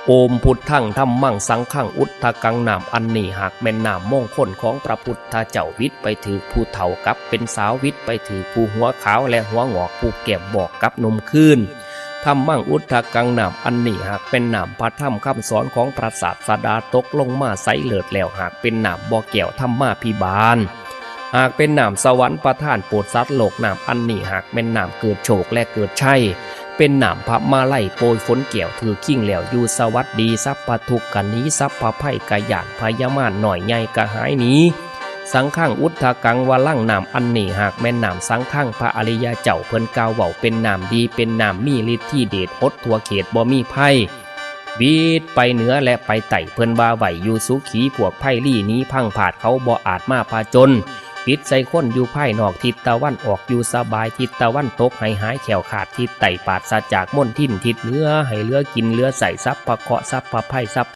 ໂອມພຸດທັງ ທຳມັງ ສັງຄັງ ອຸດທະກັງ. ນ້ຳອັນນີ້ຫາກແມ່ນນ້ຳມົງຄົນຂອງພະພຸດທະເຈົ້າ ວິດໄປຖືກຜູ້ເຖົ້າກັບເປັນສາວ ວິດໄປຖືກຜູ້ຫົວຂາວ ແລະ ຫົວງອກ ຜູ້ແກ້ມວອກກັບໜຸ່ມຄືນ. ທຳມັງ ອຸດທະກັງ. ນ້ຳອັນນີ້ຫາກແມ່ນນ້ຳພະທຳຄຳສອນຂອງພະສາສະດາ ຕົກລົງມາໃສເລີດແລ້ວ ຫາກເປັນນ້ຳບໍ່ແກ້ວທຳມາພິບານ ຫາກເປັນນ້ຳສະຫວັນປະທານໂປດສັດໂລກ. ນ້ຳອັນນີ້ຫາກແມ່ນນ້ຳເກີດໂຊກ ແລະ ເກີດໄຊ ເປັນນ້ຳພະມາໄລໂປຍຝົນແກ້ວ ຖືກຄີງແລ້ວຢູ່ສະຫວັດດີ ສັບພະທຸກກະໜີ ສັບພະໄພກະຢ້ານ ພະຍາມານນ້ອຍໃຫຍ່ກະຫາຍໜີ. ສັງຄັງ ອຸດທະກັງ ວະລັງ. ນ້ຳອັນນີ້ຫາກແມ່ນນ້ຳສັງຄັງ ພະອະລິຍະເຈົ້າເພິ່ນກ່າວເວົ້າ ເປັນນ້ຳດີ ເປັນນ້ຳມີລິດທິເດດ ຫົດທົ່ວເຂດບໍ່ມີໄພ ວິດໄປເໜືອ ແລະ ໄປໃຕ້ ເພິ່ນວ່າໄວ້ຢູ່ສຸຂີ ພວກໄພລີໜີພັງພາດ ເຂົາບໍ່ອາດມາຜະຈົນ ປິດໃສ່ຄົນຢູ່ພາຍນອກ. ທິດຕາວັນອອກຢູ່ສະບາຍ ທິດຕາວັນຕົກໃຫ້ຫາຍແຄ້ວຄາດ ທິດໃຕ້ປາດສະຈາກມົນທິນ ທິດເໜືອໃຫ້ເຫຼືອກິນເຫຼືອໃຊ້ ສັບພະເຄາະ ສັບພະໄພ ສັບ